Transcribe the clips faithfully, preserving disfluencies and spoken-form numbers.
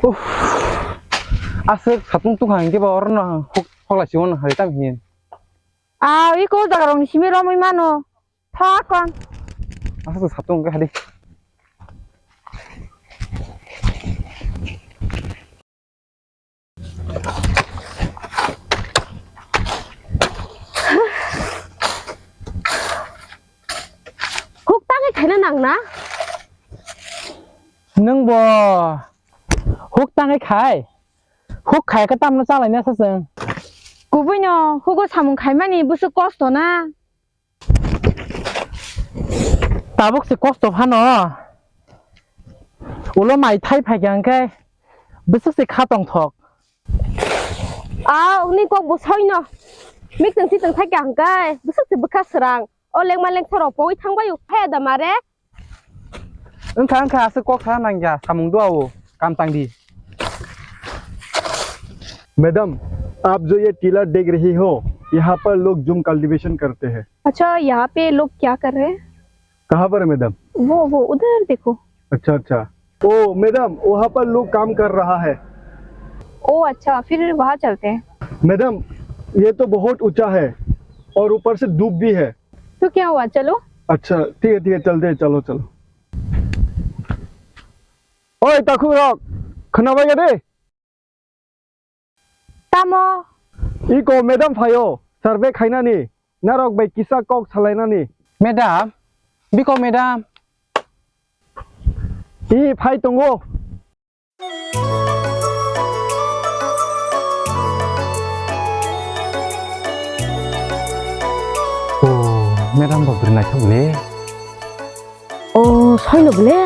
Uff. Aswk satung tungkha hinkhe ba orono huk-, huklai si mano hai tam hin. Ah, iko jaga rokni simi romwi mano. Thok kon. Aswk satung hinkhe hadi. Huk tangwi khaina nang na? Nwng bo huk tangwi khai? Huk khai khe tamno chalaina sa chwng? Kubui no hugo samung khaimani bwswk kosto na? Tabuk se kosto phano. Ulo mai thai phaikha hwnkhe bwswk se kha tongthok. A, uni kok bo soino. Mik tong si tong thai kha hwnkhe bwswk se bwkha srang. O lengma lengsa rok pogwi thangbai u. Phai da mare. Wngkha, wngkha, aswk kok sa nangya, samung dua o, kam tang di. Madam, आप जो ये टीला देख रही हो, यहाँ पर लोग जूम कल्टीवेशन करते हैं। अच्छा, यहाँ पे लोग क्या कर रहे हैं? कहाँ पर है मैडम? वो, वो उधर देखो। अच्छा, अच्छा। ओ मैडम, वहाँ पर लोग काम कर रहा है। ओ अच्छा, फिर वहाँ चलते हैं। मैडम, ये तो बहुत ऊंचा है और ऊपर से धूप भी है। तो क्या हुआ, चलो। अच्छा, ठीक है, ठीक है, चलते हैं, चलो, चलो। Oi, takhuk rok, khwnabai ya de? Tamo? Iko madam phaio, survey khainani, narok bai kisa kok salainani. Madam, biko madam. I phai tongo. Oh, madam bo bwrwi naithok le. Oh, soino bole?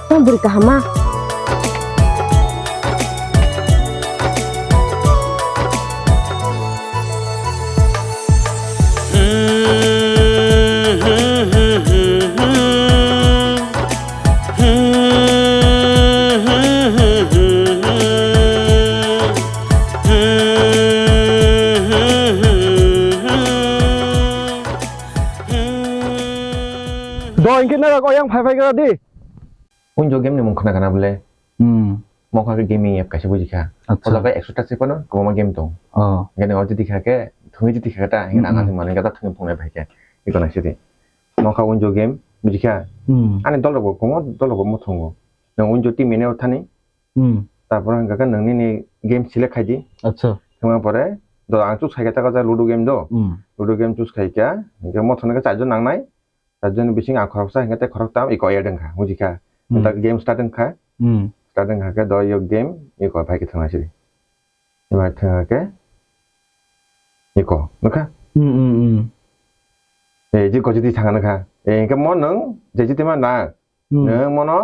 Tang bwrwi kahama. Do, hingke norok oyang phai phai gra di. Unjo game ni mung khna khna bole. Hmm. Mokha ke gaming app kaisa buji kha. Acha. O jaga ekso ta se phano kwbangma game tong. Oh. Hingke o jiti kha ke, thungwi jiti kha ta, hingke Hmm, ang hmm. Aswk manwi gata thungwi phungnai phai khe. Iko nang sidi. Mokha unjo game buji kha. Hmm. Ani dol rok bo kwbangma dol rok bo muthungo. Nang unjo team mane o thani. Hmm. Tarpor hingke nang nini game select khai di. Acha. Thwngma pore do ang choose khai kha ta ludo game do. Hmm. Ludo game choose khai kha. Hingke mothon ke charjon nangnai. Charjon ni bising ang khoroksa hingke tei khoroktam iko add wngkha, buji kha. Hmm. Hingke game start wngkha. Hmm. Start wngkha ke do yo game iko pai ke thwngna sidi. Ima thwngkha ke iko nukha. Hmm, hmm, hmm. Eh, jiko jiti thanga nukha. Eh, hingke mo nang je jiti ma na. Hmm. Nang mono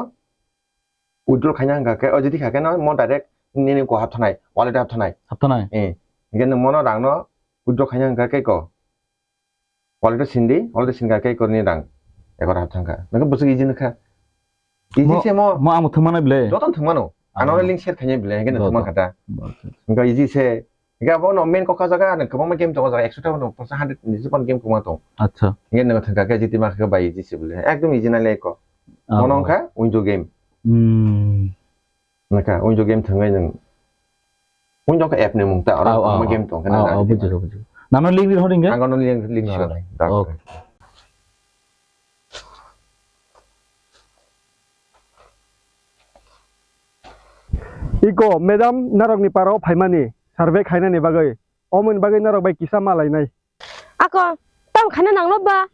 withdraw khaina hingkha khe, o jiti kha khe no mo direct nini ko hapthanai, wallet hapthanai. Hapthanai. Eh, hingke nwng mono rang no withdraw khaina hingkha khe ko. Wallet o sindi, wallet o singkha khe ko ni rang. Ekor hapthangkha. Nokhe bwswk easy nokha. Easy se mo. Mo amo thwngmano ble. Joto thwngmano. Ano link share khaina ble, hingke no thwngma kha ta. Hingke easy se. Hingke abo no main kokha jaga, ano kwbangma game tongo jaga, ekso ta no, pasa hundred ni jephang game kwbangma tong. Acha. Hingke no thwngkha khe jiti ma khe bai easy se ble. Ekdom easy na le ko. Mono wngkha window game. Hmm. Nokha, window game thwngwi nwng. Window khe app ni mung ta, oro kwbangma game tong khe. Aw, aw, bujikha, bujikha. Nano link ri hori nge? Ang ano link, link ri hori. Okay. Iko, madam, narok ni parao phaimani, survey khainani bagwi. Omoni bagwi narok bai kisa malainai. Ako, tam khaina nangno ba?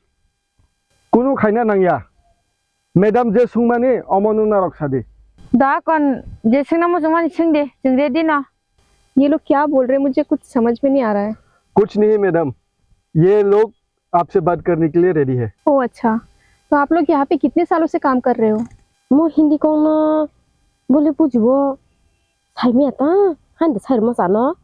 Kunu khaina nangya. Madam je sungmani, omo nung narok sadi. Da kon, je singna muchungmani singdi, chwng ready no. ये लोग क्या बोल रहे हैं, मुझे कुछ समझ में नहीं आ रहा है। कुछ नहीं मैडम, ये लोग आपसे बात करने के लिए रेडी है। ओह अच्छा, तो आप लोग यहाँ पे कितने सालों से काम कर रहे हो? Mo hindi kong no bole bujibo, sai miya ta, han de sai mo sa no.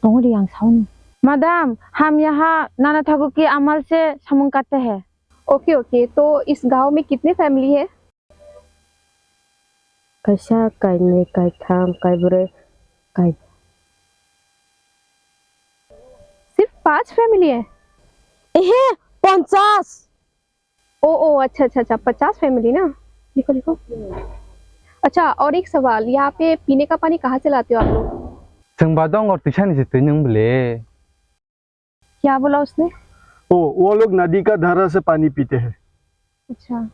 Tongri ang sauni. Madam, हम यहाँ नाना ठाकुर की अमाल से सामान काटते हैं। ओके, ओके, तो इस गांव में कितने फैमिली है? Kaisa, kainwi, kaitham, kaibrwi, kai- सिर्फ पांच फैमिली है? Ehe, ponchas. ओ, ओ, अच्छा, अच्छा, अच्छा, पचास फैमिली ना? लिखो, लिखो। अच्छा, और एक सवाल, यहाँ पे पीने का पानी कहाँ से लाते हो आप लोग? Chwng ba dong or tisa ni se twi nwng bwle. क्या बोला उसने? ओ, वो लोग नदी का धारा से पानी पीते हैं। अच्छा,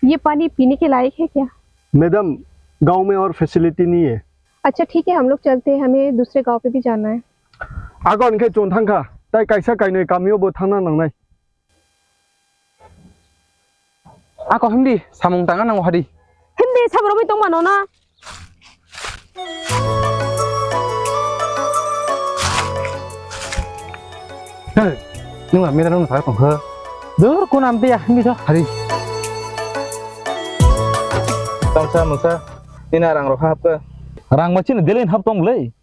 ये पानी पीने के लायक है क्या? मैडम, गांव में और फैसिलिटी नहीं है। अच्छा, ठीक है, हम लोग चलते हैं, हमें दूसरे गांव पे भी जाना है। Ako hwnkhe chwng thangkha, tai kaisa kainwi kamio bo thangna nangnai. Ako himdi, samung tangna nango hadi. Himdi, saborogwi tongmano na. Hey, nwng la mera nwng thai tongkha. Dur kun amte ya himdi tho hari. Tangsa musa, nina rang rokha hapka. Rang machin delin hap tong le.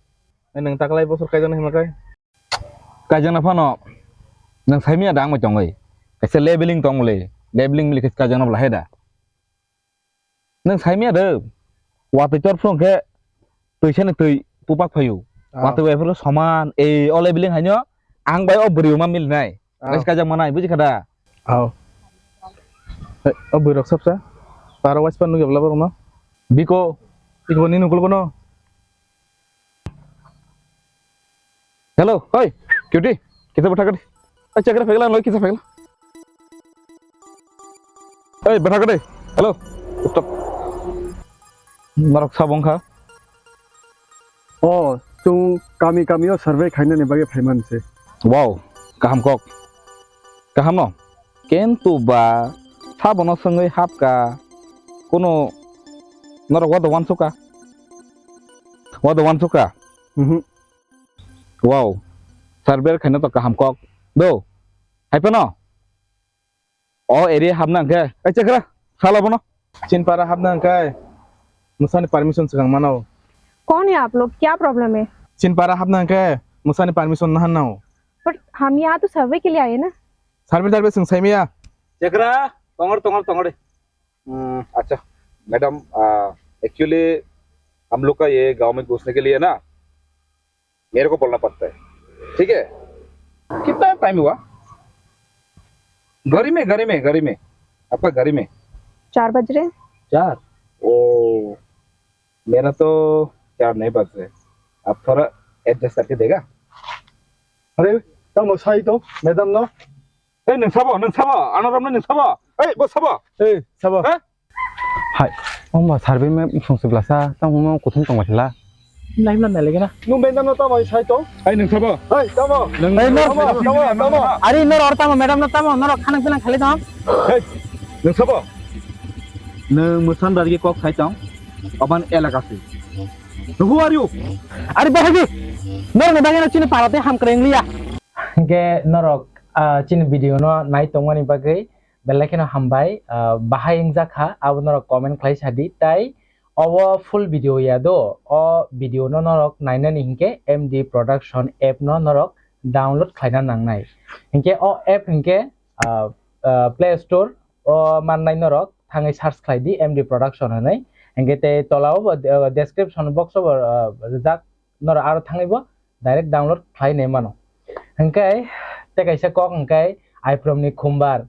Nwng taklai bosor kaijana hima kai. Kaijana phano nwng saimia da ang bai tongwi. Kaisa labeling tong le. Labeling mili kaisa kaijana bla heda. Nwng saimia de, watwi tor phuru khe twi sani twi pupak phaio. Ah. Watwi bai phuru soman, ei o leveling haino ang bai o bwrwi ma mil nai. Ah. Kaisa kajak manai, buji kha da? Aw. Hey, o bwrwi rok sapsa. Taro waispan nugya bla borok no. Biko. Biko ni nukul kono. Hello, oi, cutie, kita bwtha kadi. Oi, chakra phegla, loi kita phegla. Oi, bwtha kadi. Hello, stop. Norok sabong kha. Oh, chwng kami kami o survey khainani bagwi phaiman se. Wow, kaham kok. Kaham no? Kentu ba sabono swngwi hapka. Kuno norok wada wansukha. Wada wansukha. Mhm. Wow. Survey khaina to kaham kok. Do. Hai phano. O area hapna hwnkhe. Ai chakra. Sala bono. Chinpara hapna hwnkhe. Musani permission swkang mano. कौन है आप लोग? क्या प्रॉब्लम है? Chinpara hapna hwnkhe. Musani permission nahan nao. पर हम यहाँ तो सर्वे के लिए आए ना। Survey survey swng saimaya. Chakra. Tongor tongor tongor. Hmm, अच्छा, मैडम, आ, actually हम लोग का ये गांव में घुसने के लिए ना, मेरे को बोलना पड़ता है, ठीक है? कितना टाइम हुआ? गाड़ी में, गाड़ी में, गाड़ी में, आपका गाड़ी में। चार बज रहे हैं। चार? ओ, मेरा तो चार नहीं बज रहे, आप थोड़ा एडजस्ट करके देगा? अरे, tamo sai to, madam no? Ei, nwng sabo, nwng sabo, ano romno nwng sabo? Ei, bo sabo? Ei, sabo. Ha? Hai, omo survey map song se blasa, tamo mo kuthum tong bathila. Nai mla nai legena. Nwng benda no tamo sai to? Ei, nwng sabo? Ei, tamo. Nwng Ei, no. Tamo, tamo, tamo. Ari no or tamo, madam no tamo, no khanang pinang khali tamo. Ei, nwng sabo? Nwng musan bargi kok sai tong. Oban elaka si. Who are you? Ari bahagi. Nor ni bagena chini parate ham kreng liya. Hingke norok, ah, chini video no nai tongmani bagwi belai kheno hambai, ah, bahai wngjakha, abo norok comment khlai sadi. Tai obo full video ya do, o video no norok nainani hingke M D Production app no norok download khlaina nangnai. Hingke o app hingke, ah, ah, Play Store o mannai norok thangwi search khlai di M D Production hinwi. Hingke tei tola o bo, ah, description box o bo, ah, rijak norok aro thangwi bo direct download khlai nai mano. Hingke tei kaisa kok hingke Aiprom ni Khumbar.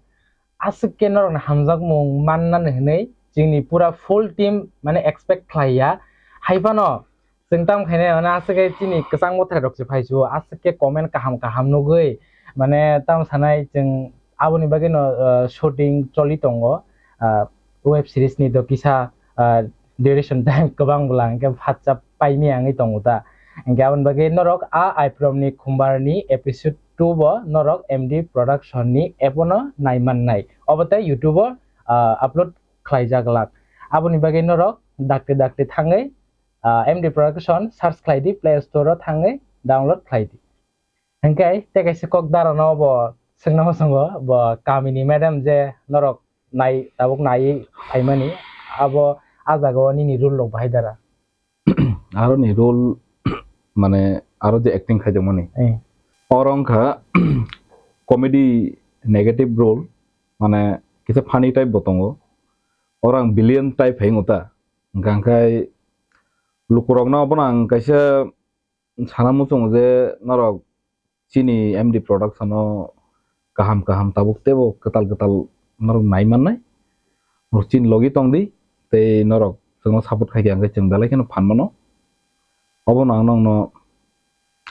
Aswk khe norok ni hamjakmung mannani hinwi chini pura full team mane expect khlai ya. Hai phano chwng tamo khainai mane aswk khe chini kwchang bwthai rok se phai su aswk khe comment kaham kaham nugwi mane tamo sanai chwng aboni bagwi no, ah, shooting choli tongo, ah, web series ni do kisa, ah, duration time kwbang bwla hingke phatsa paimaya wngwi tongo ta. Hingke aboni bagwi norok a Aiprom ni Khumbar ni episode two bo norok M D Production ni app o no nai mannai. Obo tei YouTube o, ah, upload khlaijak glak. Aboni bagwi norok dakti dakti thangwi, ah, M D Production search khlai di, Play Store o thangwi download khlai di. Hingke tei kaisa kok dara no bo swngna muchungo, bo kami ni madam je norok nai, tabuk naiwi phaimani, abo a jaga o nini role rok bahai dara? Aro ni role mane aro je acting khaijak mani. Eh. Oro wngkha comedy negative role, mane kisa funny type bo tongo. Oro ang villain type hai wngkha ta. Hingkha hingkhai lukurokno abono ang kaisa sana muchungo je norok chini M D Production o kaham kaham tabuk teibo kwtal kwtal norok nai mannai. Norok chini logi tongdi tei norok chwngno support khai di, hwnkhe chwng belai kheno phan mano. Obono ang nokno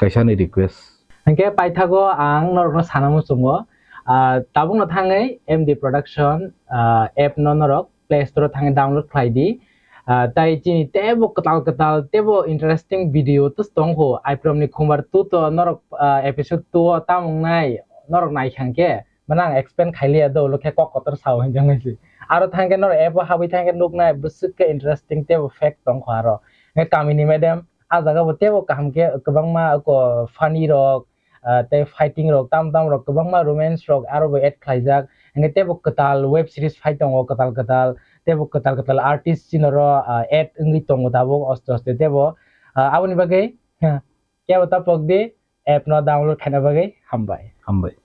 kaisa ni request. Hwnkhe paithago ang norokno sana muchungo, ah, tabukno thangwi M D Production, ah, app no norok Play Store o thangwi download khlai di. Ah, tai chini tebo kwtal kwtal, tebo interesting video tus tongkho, Aiphromni Khumbar two to norok, ah, episode two o tamung nai norok nai khangkhe, mane ang explain khailiya do, ulo khe kok kotor sao hinjak nai si. Aro thangkhe norok app o habwi thangkhe nuknai bwswk khe interesting tebo fact tongkho aro. Hwnkhe kamini madam, ah jaga bo tebo kaham khe kwbangma ko funny rok, ah, tei fighting rok, tam tam rok, kwbangma romance rok aro bo add khlaijak. Hwnkhe tebo kwtal web series phai tongo, kwtal kwtal, tebo kwtal kwtal artist chini oro, ah, add wngwi tongo tabuk aste aste tebo. Ah, aboni bagwi, kebo ta pok di, app no download khaina bagwi hambai. Hambai.